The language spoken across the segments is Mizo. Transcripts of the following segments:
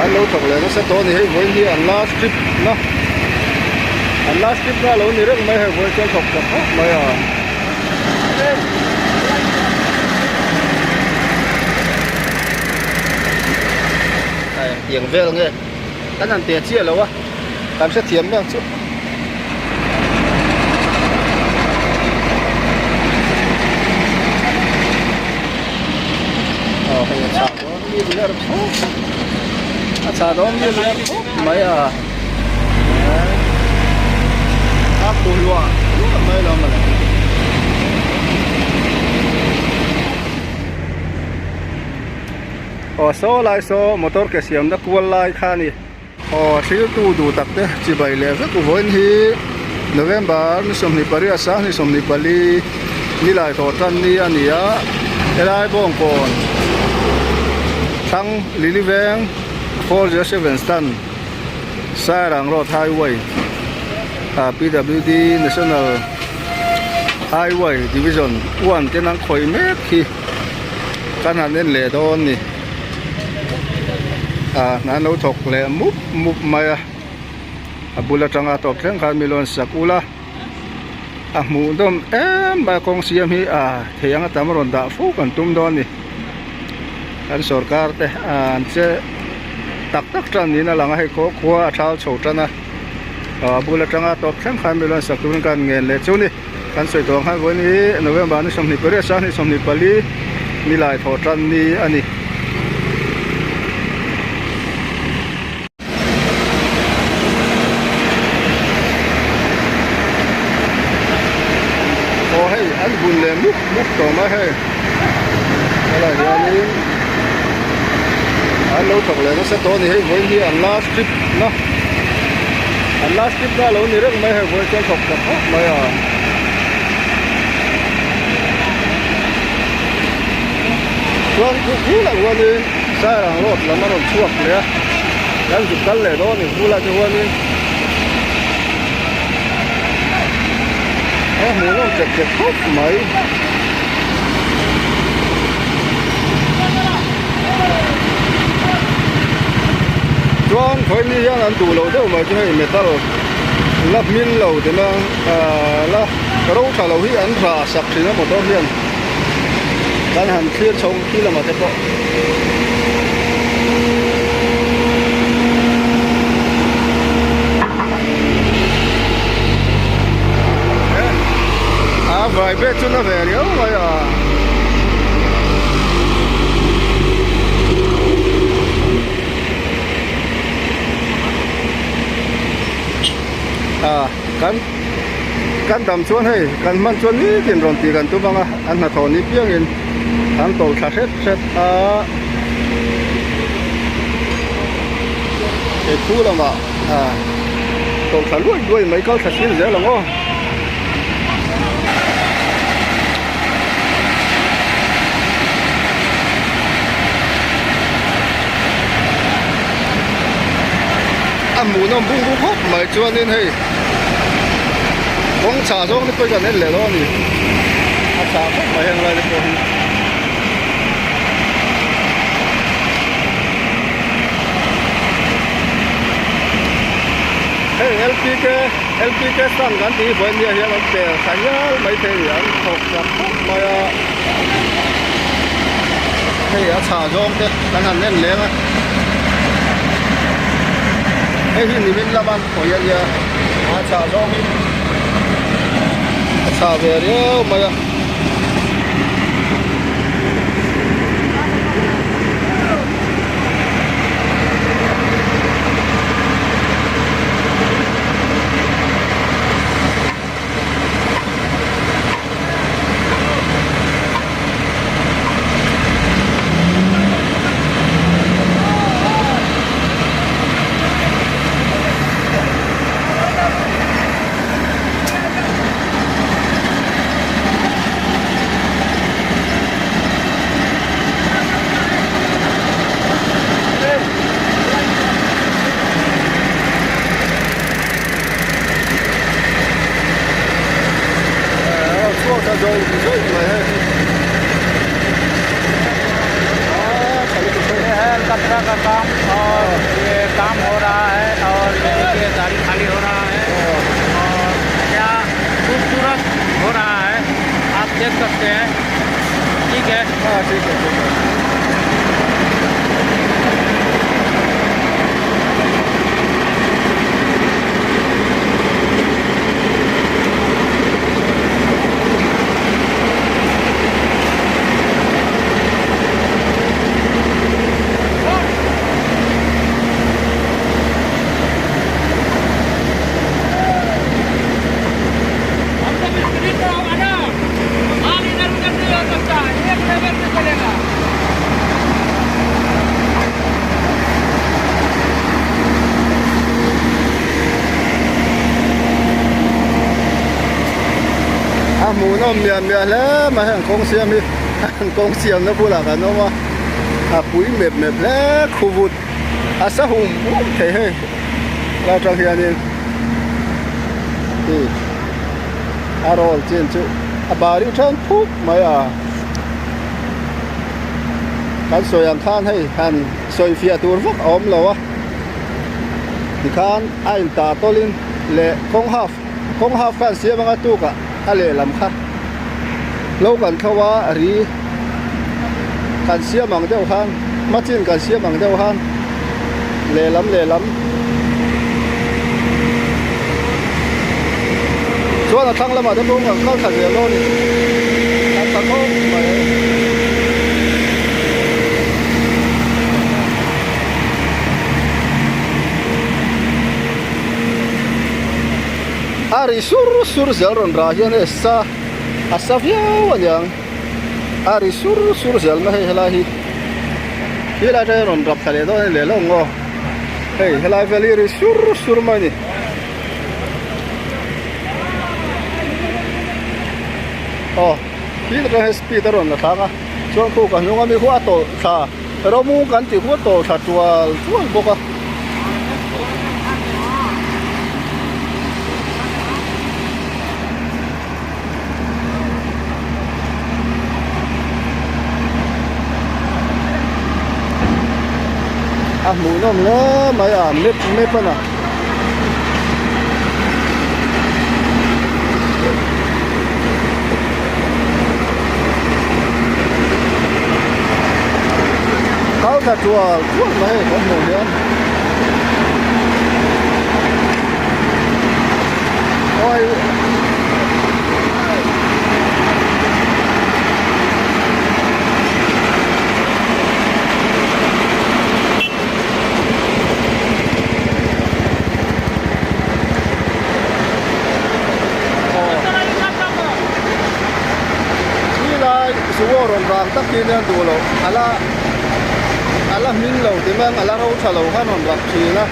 An lo thawk leh nasa tawh a ni hei vawiin hi an last trip na an last trip na a lo ni reng mai hei vawiin chuan thawk tak khawp mai a. Tiang vel nge kan han te chiah lo a kan hrethiam mek chu. Aw hei a chhah dawn mi ler khawp a chhah dawn mi ler khawp mai a a khuh luah luah mai lo mawle. Aw saw lai saw motor ke siamna kual lai kha a ni. Aw thiltu duh tak te chibai leh vek vawiin hi November ni 28 sang ni 24 nilai tawh tan ni a ni a helai bawngkawn thlang Lily veng 407 stand Sairang road highway ah P_W_D national highway division 1 ten an khawih mek hi kan han en leh dawn a ni. Ah hna an lo thawk leh mup mup mai a a bul atanga tawp thleng khan mi lawn sak ula a hmuh dawm em mai a kawng siam hi ah thei anga tam rawn dah fo kan tum dawn a ni kan sorkar te an che tak tak tan niin a lang a hei khaw khua a thal chho tan a ah a bul atanga tawp thleng khan mi lawn sak turin ka han ngen leh chu a ni kan sawi tawh ang khan vawiin hi November ni 28 sang ni 24 nilai thawh tan ni a ni. Aw hei an bun leh mup mup tawh mai hei helai hianin an lo thawk leh nasa tawh a ni hei vawiin hi an last trip na an last trip na a lo ni reng mai hei vawiin chuan thawk ta khawp mai a. Chuan khu khulah huanin Sairang road lam a rawn chhuak leh a kan zuk kal leh dawn a ni bulah te huanin a hmuh nawm chek chek khawp mai. Chuan khawi mi hian an duh loh deuh mai chu hei metal la hmin lo ti mai ang ahh la ro tha lo hi an rah sak thin a motor hian kan han thlir chho khi lamah te pawh. A vai vet chu na ve riau mai a. A kan kan dam chuan hei kan hman chuan nitin rawn tih kan tum ang a an hnathawh ni piangin an to thla hret hret a he khu lamah a to thla luai luai mai kal thla thlir zel ang aw. A hmuhnawm bung bung khawp mai chuanin hei kawng chhah zawng te pawh hi kan en leh dawn a ni a chhah khawp mai heng lai te pawh hi. Hei LPK LPK stand kan tih hi vawiin nia hian an pel thla hial maithei a ni an thawk chak khawp mai a hei a chhah zawng te kan han en leng a hei hi nimin lama an khawih a nia a chhah zawng hi a chhah ve riau mai a. और ये काम हो रहा है और ये देखिए गाड़ी खाली हो रहा है और क्या खूबसूरत हो रहा है, आप देख सकते हैं। ठीक है। हाँ ठीक है, ठीक है। हमको मिस्त्री को होगा ना, माल इधर उधर नहीं हो सकता, एक लेवल पे चलेगा। A hmuhnawm miah miah hle mai heng kawng siam hi an kawng siamna bulah kan awm a a pui mep mep hle khuvut a sa hum hum thei hei lai atang hianin hi a roll chin chu a bari then phuk mai a kan sawi ang khan hei han sawi fiah tur vak a awm lo a tikhan a intah tawlhin leh kawng half kawng half khan siam anga tukah a lehlam kha lo kan thlo a ri kan siam ang deuh khan hma chin kan siam ang deuh khan lehlam lehlam chuan a thlang lamah te pawh kan kal thla zel dawn a ni a tha khawp mai. A ri sur sur zel rawn rah hian hei sa a sa viau a niang a ri sur sur zel mai hei helai hi helai atang hian rawn rap thla leh dawn a ni leh lawng aw hei helai vel hi ri sur sur mai a ni. Aw khi atang hian speed a rawn la thlang a chuan khu ka hnung ami khu a tawlh thla rawmung kan tih khu a tawlh thla tual tual bawk a. A hmuhnawm hle mai a map map a na. Kal thla tual tual mai hei kan hmuh hian. Awi. Khilai sumo rawn vang tak hi nia duh loh ala ala hming lo ti mai ang ala ro tha lo khan rawn rak thin a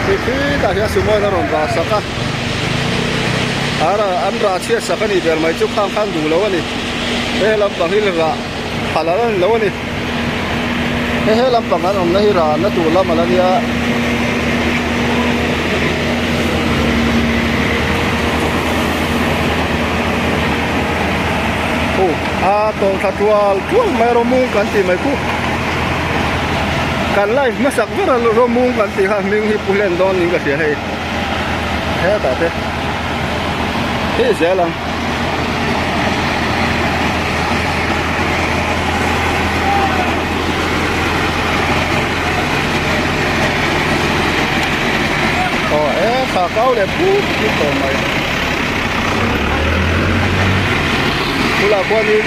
ti khi tah hian sumo in a rawn rah sak a an rah chhiat sak a nih ber mai chu khang khan duh lo a ni he lampang hi rah phal a ni lo a ni. He he lampang an awmna hi rana tur lam a la nia. Aw a tawng thla tual tual mai rawmung kan tih mai khu. Kan live hmasak ber a rawmung kan tih kha hming hi pu hlen dawn niin ka hria hei. Hetah te hei zel ang. Aw e thla kau leh put put tawh mai bulah khuanin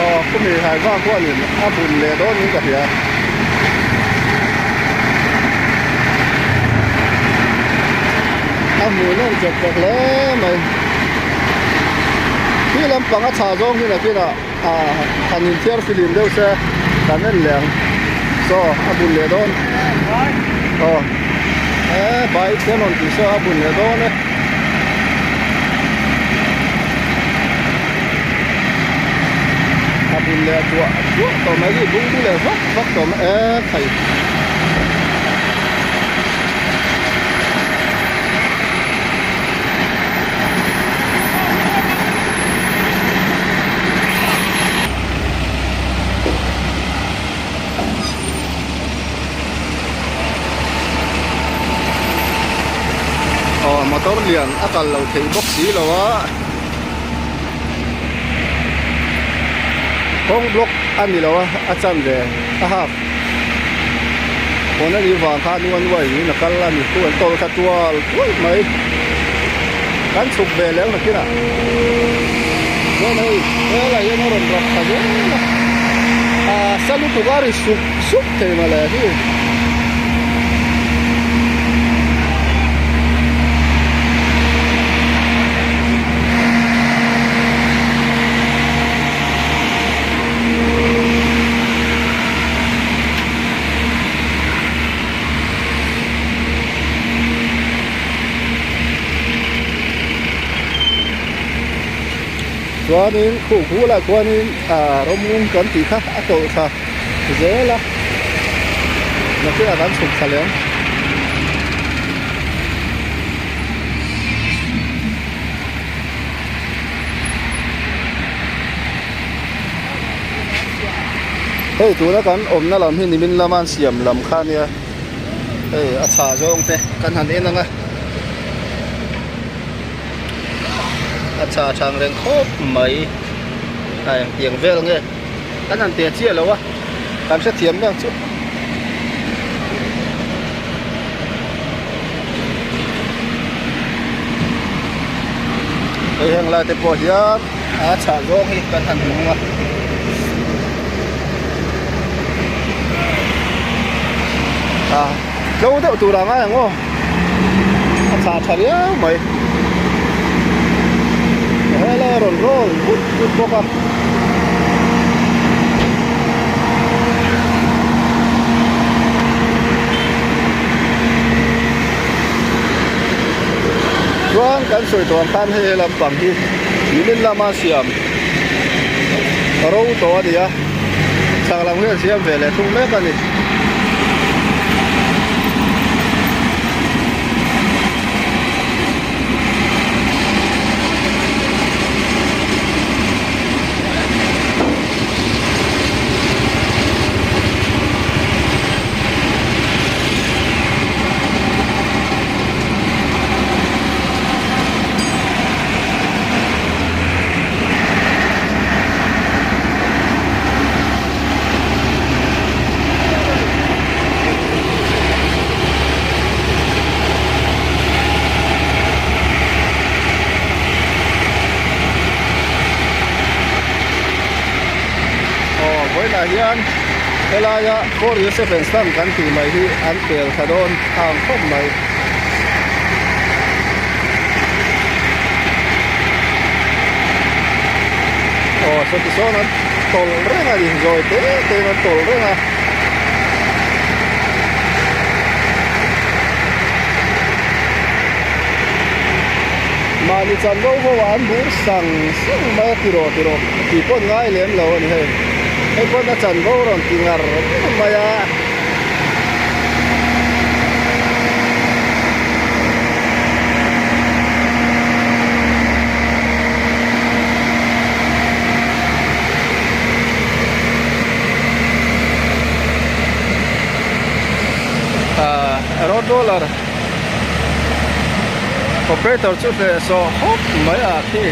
aw khumi haiva khuanin a bun leh dawnin ka hria. A hmuhnawm chawp chawp hle mai. Khi lampang a chhah zawng hi nakinah ah han inthiar filim deuh se kan en leh ang. Saw a bun leh dawn. Aw he bike te an rawn tih saw a bun leh dawn e. A bun leh tuah tuah tawh mai hi bungbu leh vak vak tawh mai e khai. Motor lian a kal lo thei bawk si lo a. Kawng block a ni lo a, a chanve a half pawn a nih vang khan one way in a kal a ni chu an tawl kha tual tual mai. Kan chhuk ve leh ang nakinah chuan hei helai hian a rawn rak thla zel a, ah sa lutuk a ri sup sup thei mawle hi. Chuanin khuh bulah chuanin ah rawmung kan tih kha a tawlh thla zel a nakinah kan chhuk thla leh ang. Hei tuna kan awmna lam hi nimin lama an siam lam kha ania hei a chhah zawng te kan han en ang a a chhah thang reng khawp mai a engtiang vel nge kan han teh chiah lo a kan hrethiam mek chu. Hei heng lai te pawh hian a chhah zawng hi kan han hmu a. A tlo deuh tur ang ai ang aw. A chhah tha riau mai. Helai a rawn roll vut vut bawk a. Chuan kan sawi tawh ang khan hei he lampang hi nimin lama siam ro tawh a ni a chhak lam hian siam ve leh thung mek a ni. Aw vawiinah hian helaia four Joseph and Son kan tih mai hi an pel thla dawn ang khawp mai. Aw saw tisawn an tawlh reng a ni zawi te te in an tawlh reng a. Mahni chanvo ho ah an bur sang sang mai a tiraw tiraw tih pawh an ngai lem lo a ni hei. Hei pawn a chanvo rawn ti ngar ngar mai a. Road roller operator chu hleh sawh hawk mai a khi.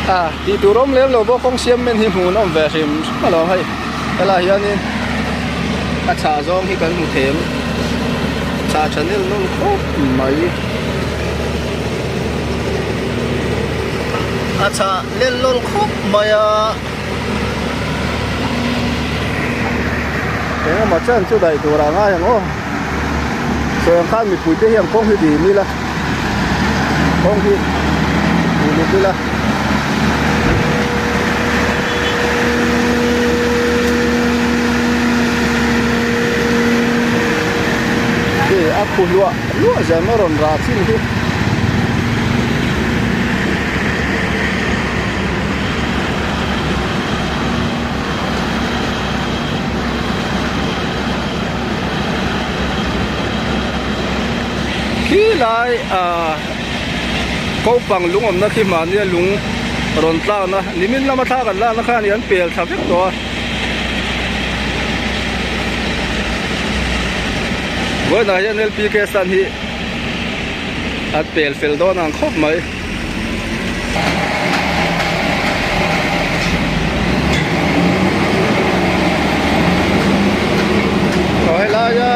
A tih tur awm lem lo bawk kawng siam men hi hmuh an awm ve hrim hrim alawm hei helaiah hianin a chhah zawng hi kan hmu thei ang chhah tha nel nawn khawp mai a chhah nel nawn khawp mai a. Engemaw chen chu daih tur ah ngai ang aw sawi ang khan mipui te hian kawng hi dim ila kawng hi uluk ila. Khi a khu hluah hluah zel mai a rawn rah chin hi. Khi lai ah. Kopang lung awmna khi mahnia lung rawn tlakna nimin lama thla kan lakna kha a ni an pel thla vek tawh a. Vawiinah hian LPK stand hi an pel fel dawn ang khawp mai. Aw helaia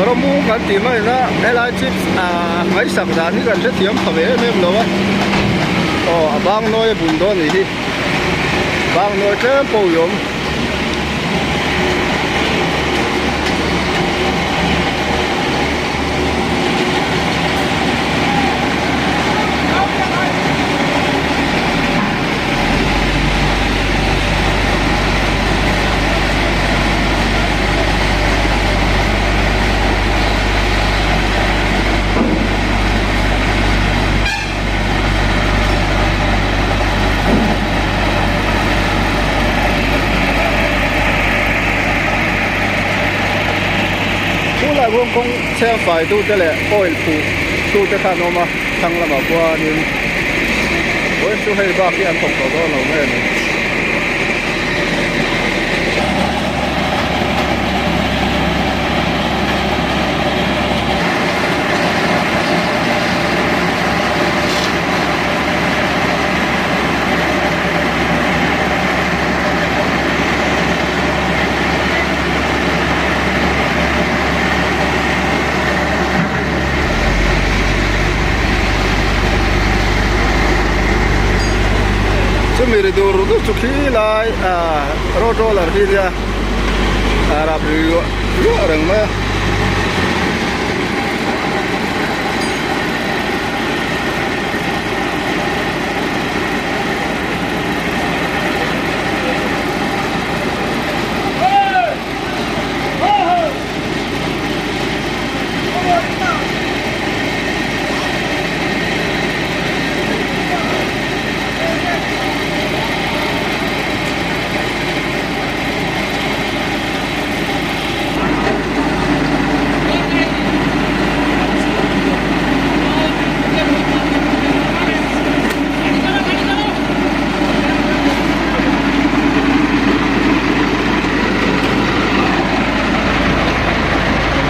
rawmung kan tih mai na helai chips ah ngaihsak dan hi kan hrethiam pha ve em em lo a aw a bang nawi a bun dawn anih hi bang nawi tlem pawh i awm. Chulai kawng kawng chheng fai tu te leh oil phuh tu te kha an awm a thlang lamah khuanin vawiin chu hei bak hi an thawk tawh dawn lo mai a ni. Chumi ri dur dur chu khi lai ah road roller hi nia a rap ri luah luah reng mai a.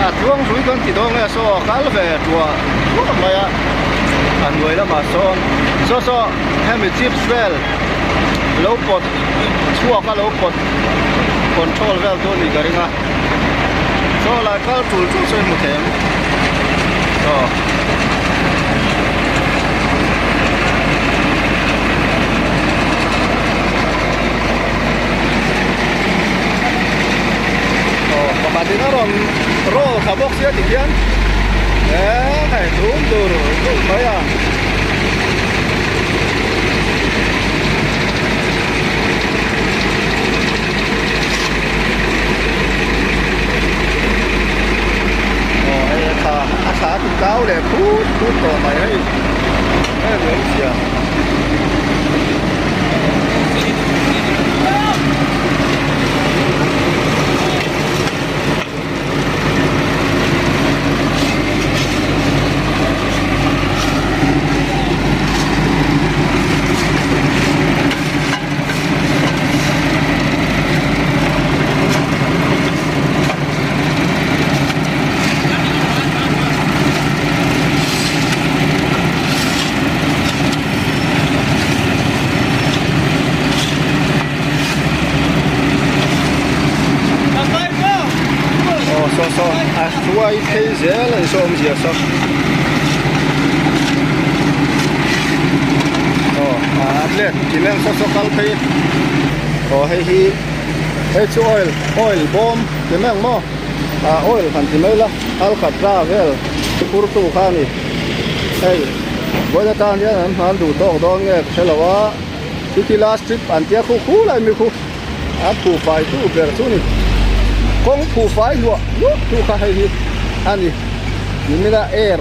A tluang hrui kan ti dawn nge saw a kal ve tuah tuah mai a a hnuai lamah sawn saw saw hemi chips vel lo pawt chhuak a lo pawt control vel chu a nih ka ring a saw lai kal tul tul saw i hmu thei ang aw. Aw pakhat in a rawn roll kha bawk sia tikhian eee hei tum tur dur mai a. Aw hei a thla a thla a ti kau leh phut phut tawh mai hei hei a ni awmzia. Aw saw saw a hruai phei zel a ni saw awmzia saw aw a atlet cement saw saw kal phei aw hei hi hei chu oil oil bawm ti mai ang maw ah oil han ti mai la alkatra vel phur tu kha a ni hei vawiin atan hian an hman duh tawk dawn nge ka hre lo a chuti last trip an tia khu khu lai mi khu a phuh fai tu ber chu ni kawng phuh fai hluah hluah tu kha hei hi a ni nimina air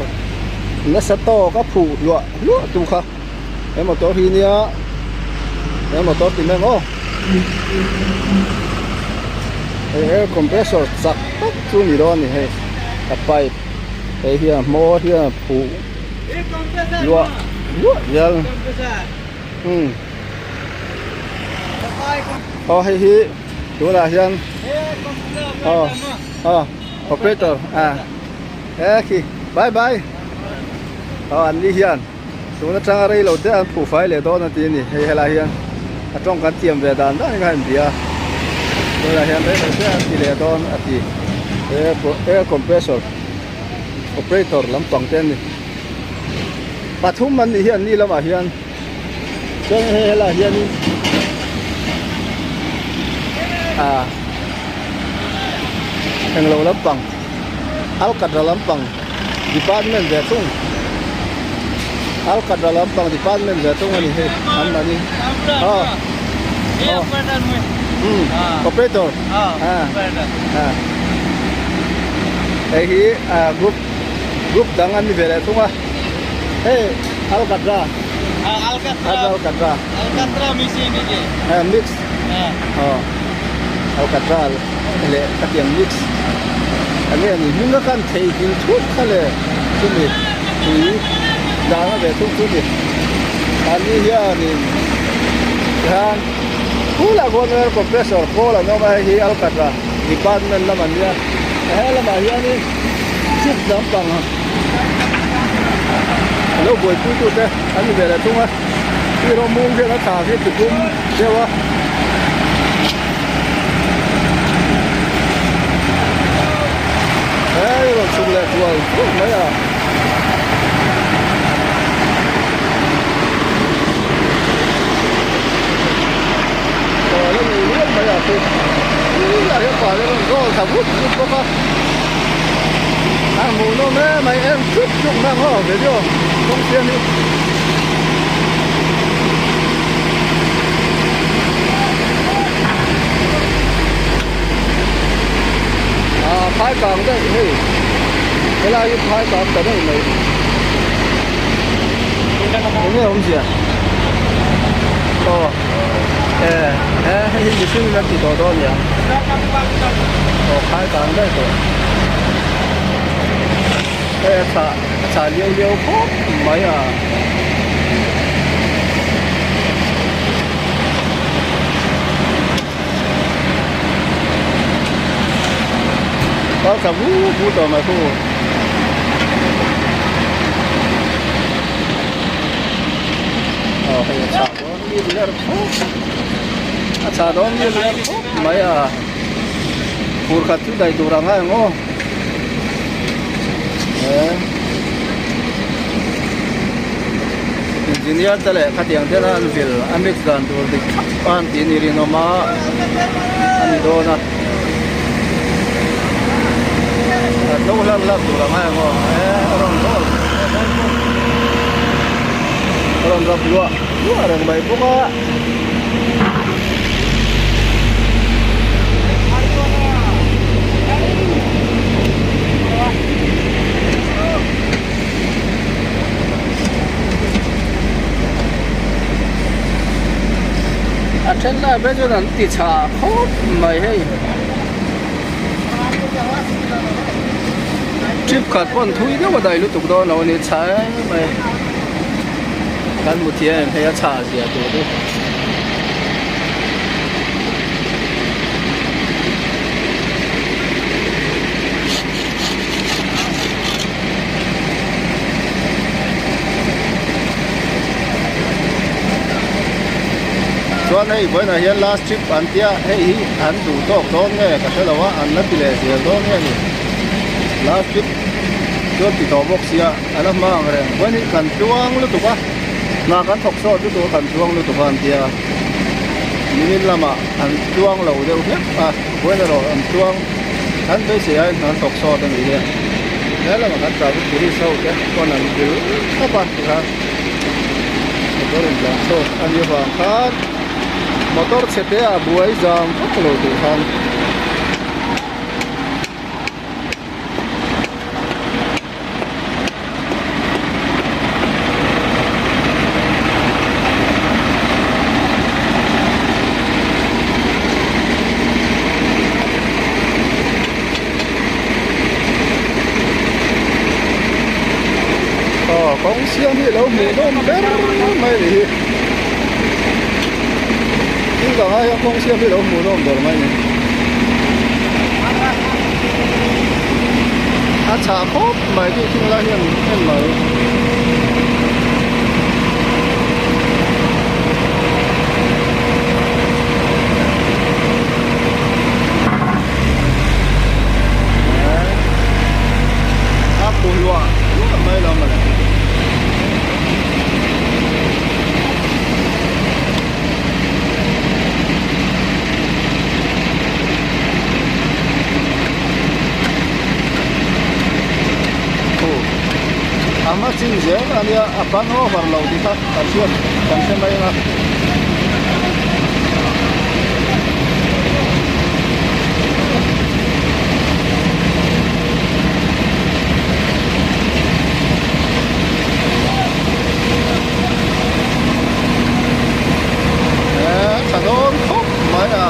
nasa tawk a phuh hluah hluah tu kha he motor hi nia he motor ti mai ang aw hei air compressor chak tak chu ni dawn a ni hei a pipe. Hei hian hmawr hian a phuh luah luah zel umm aw hei hi tunah hian aw aw operator ah he khi bye bye aw an ni hian tun atanga rei lo te an phuh fai leh dawn a ti a ni hei helai hian a tawng kan thiam ve dan dan in kha a inbia a tunah hian rei lo te an ti leh dawn a ti air compressor operator lampang te an ni pathum an nih hi an ni lamah hian chuan hei helaiah hianin ah englo lampang alkatra lampang department ve thung alkatra lampang department ve thung a ni hei an mahni aw aw umm operator ah ah hei hi ah group group dang an ni ve leh thung a hei alkatra alkatra mix aw alkatra leh khatiang mix enge a ni hming a khan theihnghilh thut kha le chumi tui dahna ve thung chu ni mahni hianin tihian khulah khuan air compressor kawl an awm a hei hi alkatra department lam an nia he lamah hianin chip lampang a lo buaipui tute an ni ve leh thung a khi rawng mung hian a thla hi ti pum deuh a. Hei rawn chhuk leh tual tual mai a. Aw la nei nual mai a chu. Lah hian pa hian rawn roll thla vut vut bawk a. A hmuhnawm em mai em chuk chuk mai ang aw video kawng siam hi. Ah phai kang daih hei helai hi phai kang ta daih mai enge awmzia aw e he hei hi mihring in an ti tawh dawn nia aw phai kang daih tawh hei a chhah a chhah liau liau khawp mai a. Kal thla vu vu tawh mai khu. Aw hei a chhah dawn mi ler khawp a chhah dawn mi ler khawp mai a fur khat chu daih tur ang a eng aw he engineer te leh khatiang te an vil a mix dan tur dik thlap a an tih ni rinawm a a ni dawn a a tlo hlak hlak tur ang a eng aw he a rawn rawl a rawn rap luah luah reng mai bawk a. A then lai ber chuan an ti chhah khawp mai hei trip khat pawn thui deuh a daih lutuk dawn lo a ni chhah em mai kan hmu thiam em hei a chhah zia tur chu. Chuan hei vawiinah hian last trip an tia hei hi an duh tawk dawn nge ka hre lo a an la ti leh zel dawn nge ni last trip chuan ti tawh bawk sia a la hma ang reng vawiin hi kan tluang lutuk a hna kan thawk sawt lutuk a kan tluang lutuk a an tia nimin lamah an tluang lo deuh hlek a vawiin erawh an tluang an beisei aiin an thawk sawt a nih hi he lamah kan traffic police ho te pawn an vil thlap a tikhan motor in tlan chhuak a nih avang khan motor chhe te ah buai zam vak lo tur khan. siam hi a lo hmuhnawm ber mai a nih hi. Thil dang ai hian kawng siam hi a lo hmuhnawm ber mai a ni. A chhah khawp mai tih thing lai hian en mai. A khu hluah hluah mai lo mawle. Khu a hma chin zel a nia a ban over lo tih kha kan hriat kan hre mai ang a. Tha dawn khawp mai a.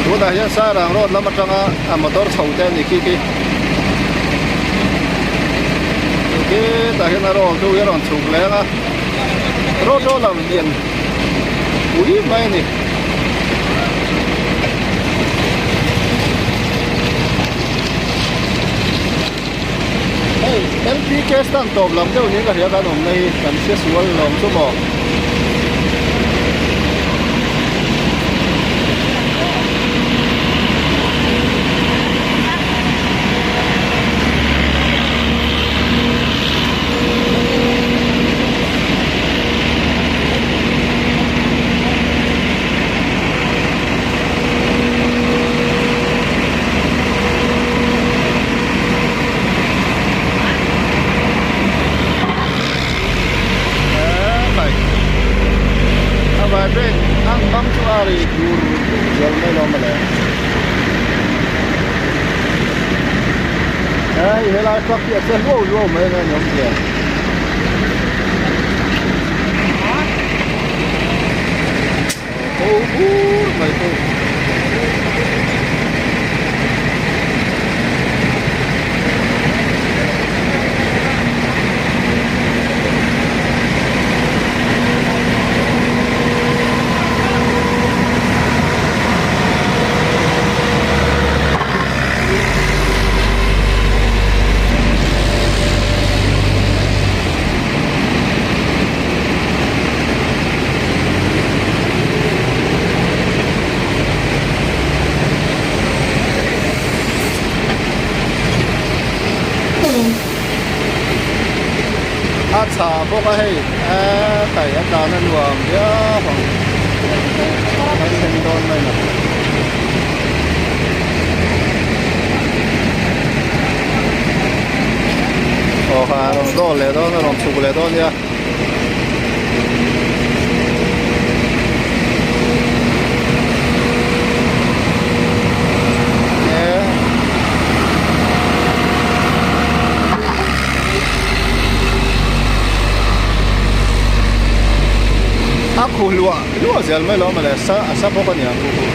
Tunah hian Sairang road lam atanga a motor chho te a ni khi khi. Khitah hian a roll chu a rawn chhuk leng a, road roller lian pui mai a ni. Hei LPK stand tawp lam deuh niin ka hria kan awmna hi kan hre sual lawm chu maw. A vibrate ang bang chu a ri dur dur zel mai lo mawle. Hei helai truck hi a che hluau hluau mai ang a ni awmzia. Ho bur mai chu. A chhah bawk a hei eee kai a tlan a nuam viau ang kan thleng dawn mai lo. Aw kha a rawn dawl leh dawn a rawn chhuk leh dawn nia. A khu luah luah zel mai lo mawle sa a sa bawk a ni ang khu khu.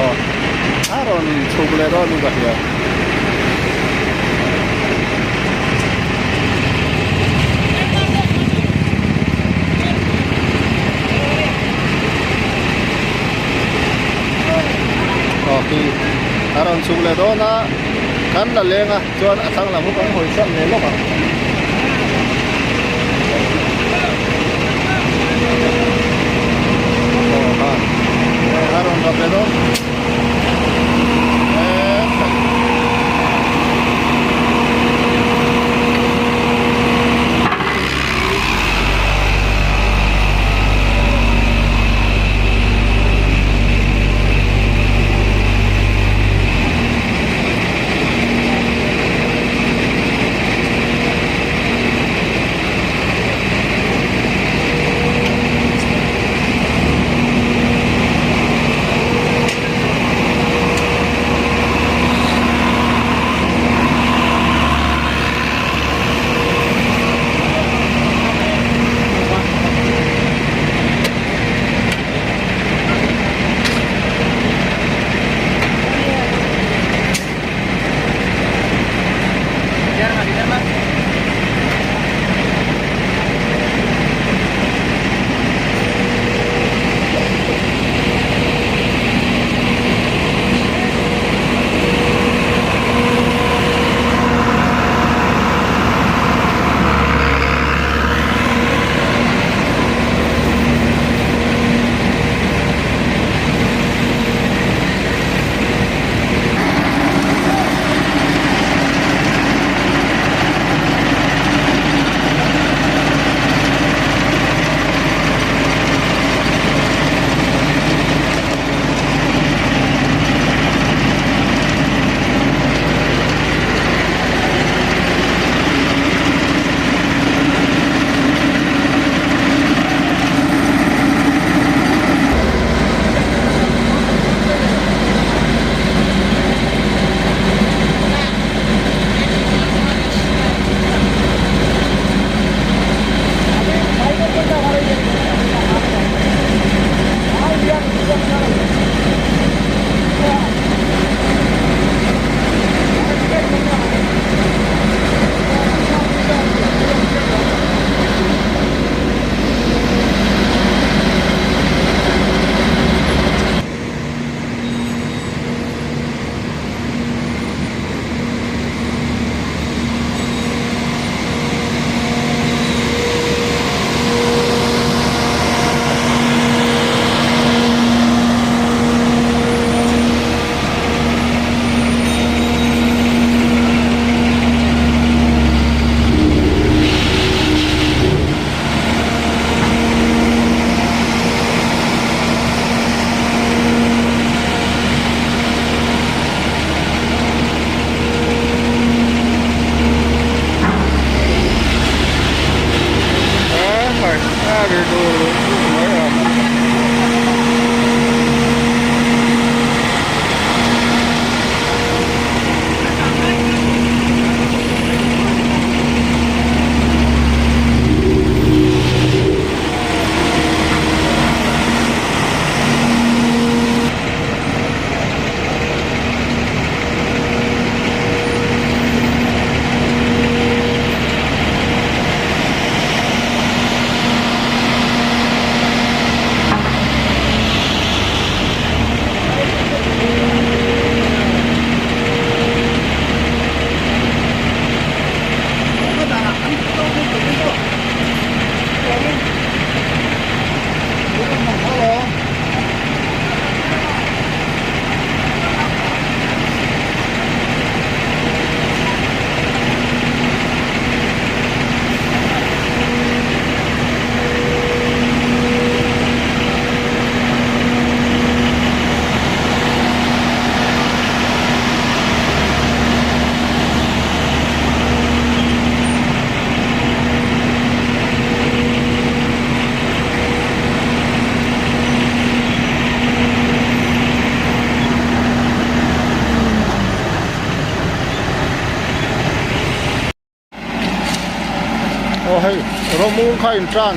Aw a rawn chhuk leh dawn in ka hria. Aw khi a rawn chhuk leh dawn a kan la leng a chuan a thlang lam hi kan hawi san leh lawk ang. Aw ha a rawn rap leh dawn. Rawmung kha in tan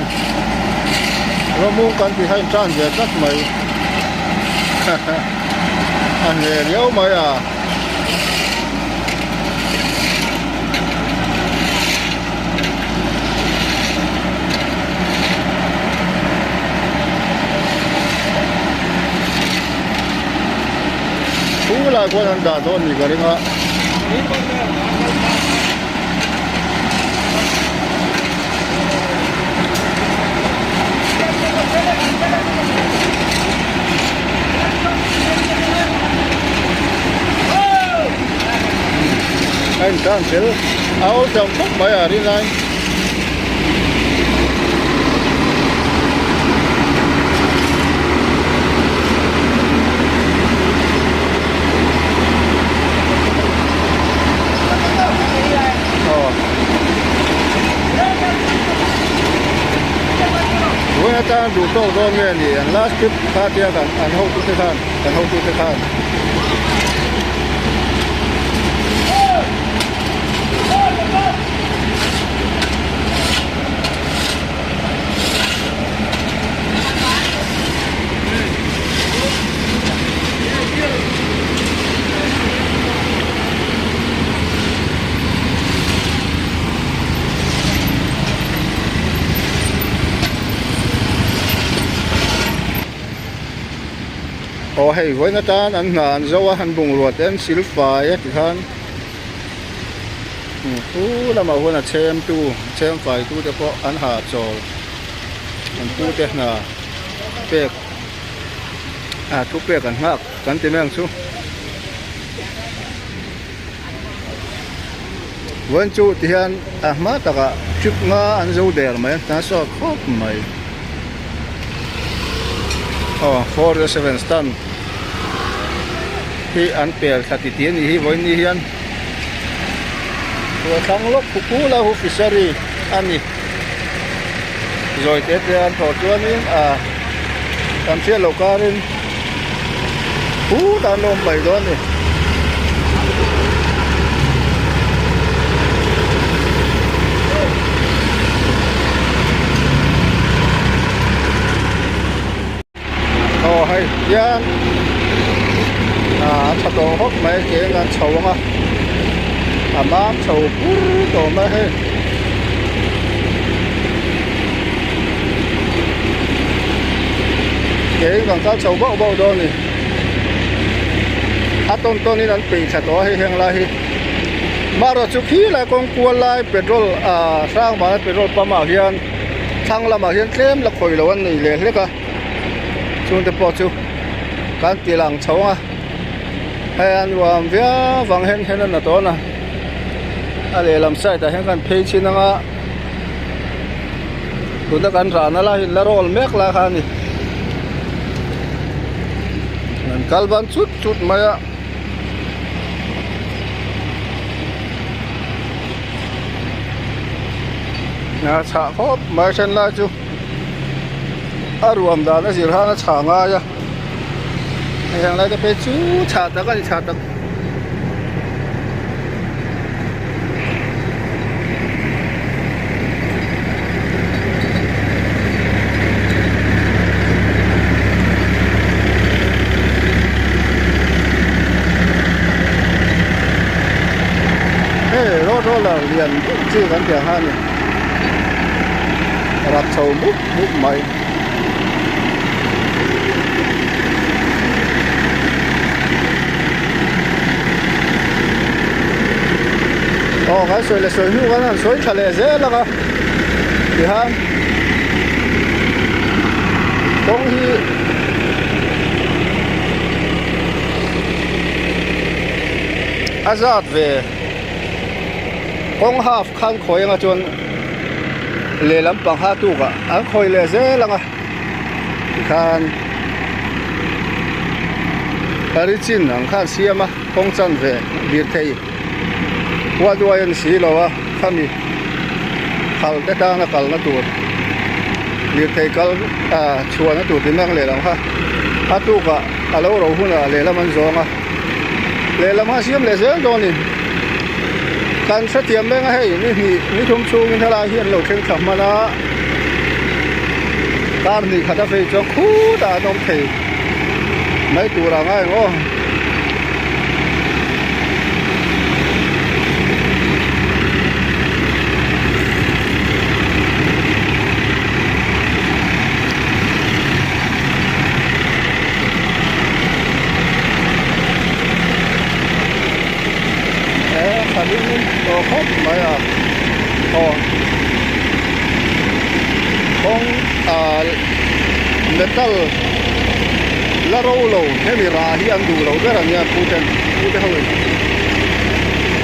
rawmung kan tih kha in tan ve tlat mai a hneh riau mai a. Thu lai khuan an dah dawn ni ka ring a. A intan fel a awl tlang khawp mai a rin lai. Vawiin atang duh tawk dawn nge ni an last trip kha tia kan an hotute khan kan hotute khan. Aw hei vawiin atan an hna an zo a an bungrua te an sil fai a tikhan Chu lamah huan a chhem tu chhem fai tu te pawh an ha chawl an pu te hna pek ah thu pek an nghak kan ti mai ang chu vawiin chu ti hian a hma takah trip nga an zo der mai a hna sawt khawp mai aw 407 stand hi an pel thla ti tih a nih hi vawiin ni hian Ruah thlang lawk khu khu la hu fishery a ni zawi te te an thawh chuanin ah kan hriat loh karin phut an lo awm mai dawn a ni. Aw hei hian ah a tha tawh khawp mai ke in an chho ang a a mam chho pur tawh mai hei ke in kan kal chho bauh bauh dawn a ni a tawn tawn in an peih thla tawh a hei heng lai hi marawh chu khi lai kawng kual lai petrol ah hrang vana petrol pump ah hian thlang lamah hian tlem la khawih loh an nei leh hlek a chungte pawh chu kan ti lang chho ang a hei a nuam viau vang hen hen a na tawn a a lehlam side ah hian kan phei chhin ang a tuna kan rahna lai hi la roll mek lai kha a ni an kal ban chut chut mai a. A chhah khawp mai then lai chu a ruam dan a zir han a chhah ngai a hei heng lai te phei chu chhah tak a ni chhah tak Hei road roller lian deuh chi kan tih ang kha a ni rak chho mup mup mai. Aw kan sawi leh sawi hnu khan an sawi tha leh zel ang a tihian kawng hi a zat ve kawng half khan khawi anga chuan lehlam pang ha tukah an khawi leh zel ang a tikhan pari chin ang khan siam a kawng chanve lirthei huat uai a ni si lo a khami khal te tana kalna tur lirthei kal ah chhuahna tur tih mek lehlam kha a tukah a lo ro hunah lehlam an zawng a lehlam kha siam leh zel dawn a ni kan hrethiam reng a hei ni hnih ni thum chhungin helai hi an lo thleng thla hman a. Kar hnih khat a phei chuan khutah an awm thei mai tur ang a eng aw. He thalin tawh khawp mai a aw kawng ah metal la ro lo hemi rah hi an duh lo ber a nia pu ten pu te ho in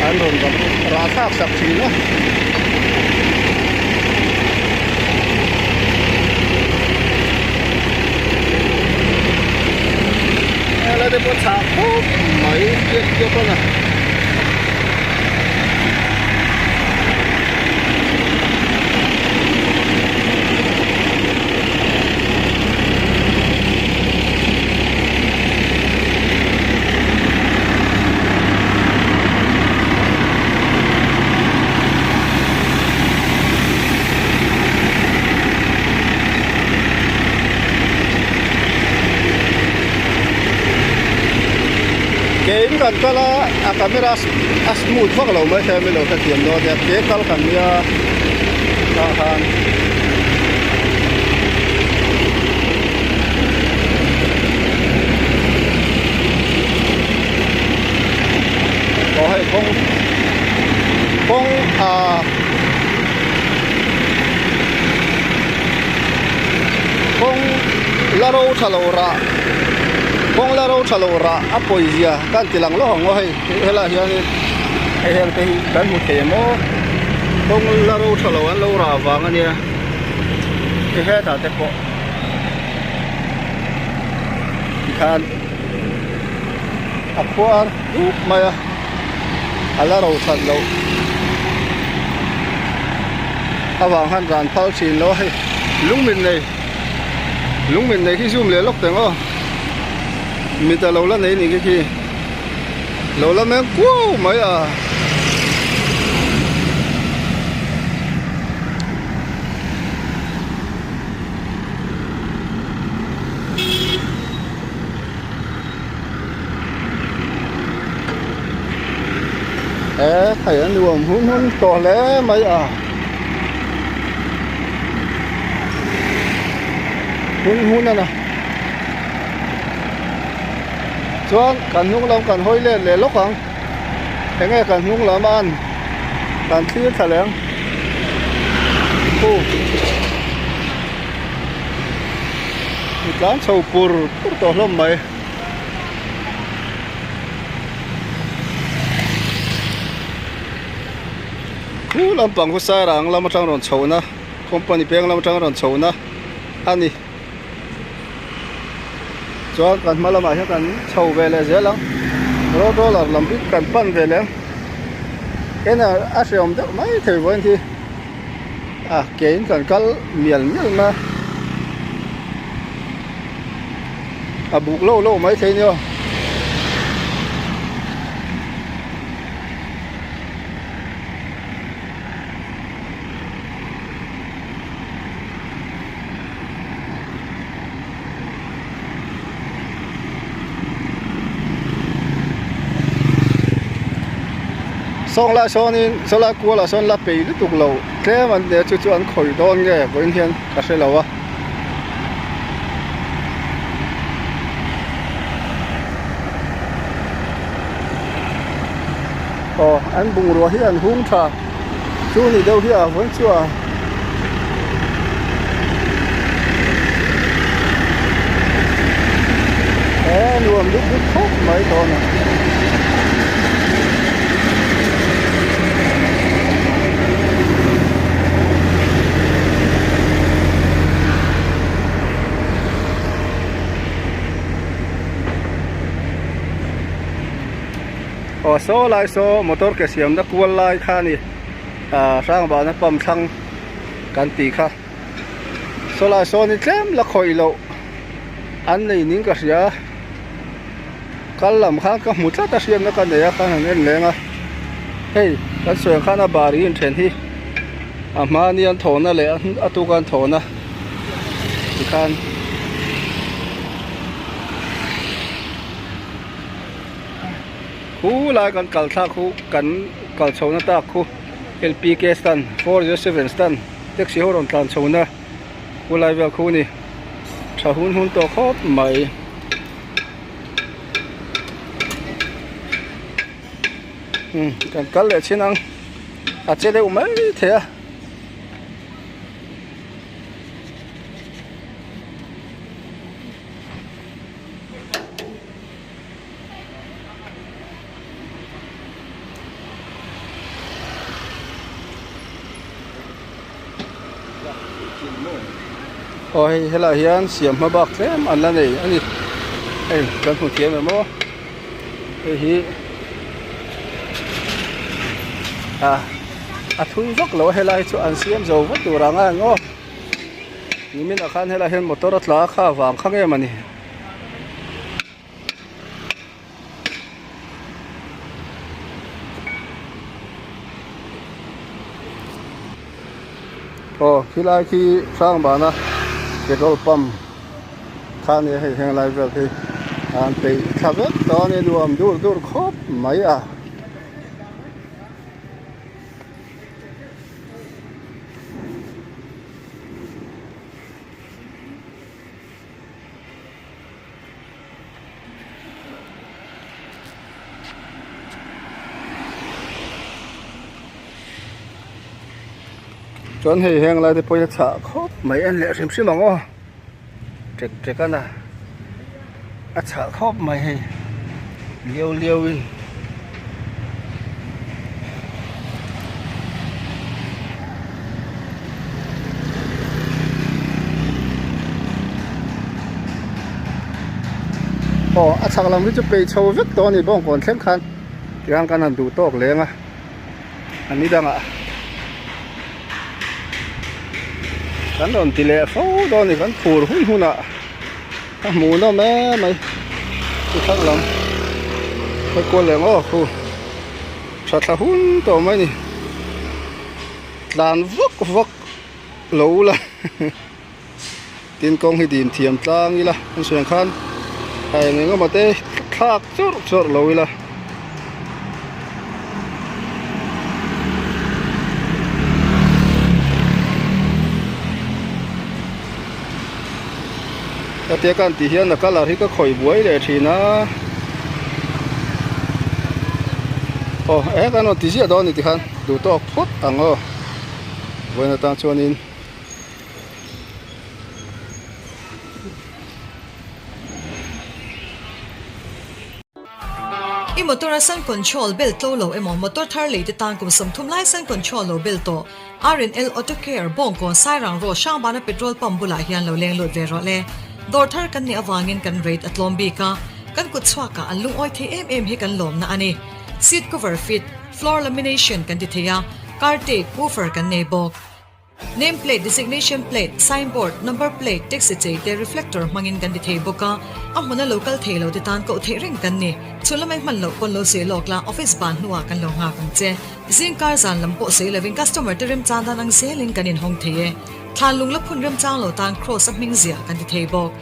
an rawn rah thlak sak thin a. Helai te pawh chhah khawp mai piap piap a na. Kein kan kal a a camera a smooth vak lo mai thei a milo hrethiam dawn nia ke kal kan nia tah khan. Aw hei kawng kawng ah kawng la ro tha lo rah kawng la ro tha lo rah a pawi zia ka an ti lang lawk ang aw hei helaiah hianin hei heng te hi kan hmu thei em aw kawng la ro tha lo an lo rah vang a nia hei hetah te pawh tikhan a khuar dup mai a a la ro that loh avang khan ran phal thin lo a hei lung min nei lung min nei khi zoom leh lawk teng aw mit a lo la nei ni khi khi lo la meng kuau mai a. He thei a nuam hun hun tawh hle mai a hun hun a na chuan kan hnung lam kan hawi let leh lawk ang enge kan hnung lam a an kan thlir thla leh ang khu. Mi tlan chho pur pur tawh hlawm mai. Khu lampang khu Sairang lam atang rawn chhohna company peng lam atang rawn chhohna a ni. Chuan kan hma lamah hian kan chho ve leh zel ang road roller lam hi kan pan ve leh ang eng a hreawm deuh mai thei vawiin hi. A ke in kan kal mial mial mai a a buk lo lo mai thei nia. Sawng lai sawnin sawlai kualah sawn la pei lutuk lo tlem an nia chu chu an khawih dawn nge vawiin hian ka hre lo a. Aw an bungrua hi an hung tha chu ni deuh hi a vawiin chu a. He nuam dup dup khawp mai dawn a. Aw saw lai saw motor ke siamna kual lai kha a ni ah Hrangbana pump thlang. Kan tih kha sawlai sawn hi tlem la khawih loh an nei ning ka hria kal lam khan ka hmu tlat a hriatna ka nei a khan han en leng a hei kan sawi ang khan a bari inthen hi a hmani an thawhna leh a tuka an thawhna. Tikhan Khu lai kan kal thlak khu kan kal chho na tak khu L_P_K stand 407 stand taxi ho rawn tlan chho na khu lai vel khu a ni tha hun hun tawh khawp mai. Umm kan kal leh chin ang a che deuh mai thei a. Aw hei helaiah hian siam hma bak tlem an la nei a ni hei kan hmu thiam em aw hei hi ah a thui vak lo a helai hi chu an siam zo vat tur ang a eng aw nimin ah khan helaiah hian motor a tla kha vang kha nge mawni. Aw khilai khi Hrangbana petrol pump kha ania hei heng lai vel hi an peih thla vek tawh a ni nuam dur dur khawp mai a. Chuan hei heng lai te pawh hi a chhah khawp mai en leh hrim hrim ang aw tek tek a na a chhah khawp mai hei liau liau in. Aw a chhak lam hi chu peih chho vek tawh a ni bawngkawn thleng khan tiang kan han duh tawk leng a a ni dangah kan rawn ti leh fo dawn a ni kan phur hun hunah a hmuh nawm em mai chu thlang lam hawi kual leh ngawk khu tha thla hun tawh mai a ni tlan vak vak lo la tin kawng hi din thiam tlang ila an sawi ang khan a eng eng emaw te thlak chawrh chawrh lo ila. Hetia ka han tih hian a colour hi ka khawih buai leh thin a aw he kan rawn ti ziah dawn a ni tikhan duh tawk phawt ang aw vawiin atang chuanin. I motor a sun control bel tlo lo emaw motor thar lei te tan kum 30 lai sun control lo bel tawh R&L Auto Care Bawngkawn Sairang Road Hrangbana Petrol Pump bulah hian lo leng lut ve rawh le. Dawr thar kan nih avangin kan rate a tlawm bik a, kan kut chhuakah an lungawi thei em em hi kan lawmna a ni. Seat cover fit, floor lamination kan ti thei a, car tape, woofer kan nei bawk. Name plate, designation plate, sign board, number plate, taxi chei te reflector hmangin kan ti thei bawk a, a hmuna lo kal thei lo te tan koh theih reng kan ni. Chhun lamai hman loh pawn lo sawi lawk la, office ban hnuah kan lo nghak ang che. Zingkar zan lam pawh sawi lovin customer te remchang dan ang zelin kan inhawng thei e. Thlan lung la phun remchang lo tan cross a hming ziah kan ti thei bawk.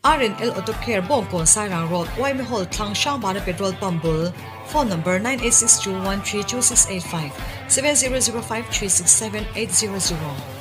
R&L Auto Care Bawngkawn Sairang Road Waimi Hall thlang Hrangbana Petrol Pump bul Phone Number 9862132685 7005367800.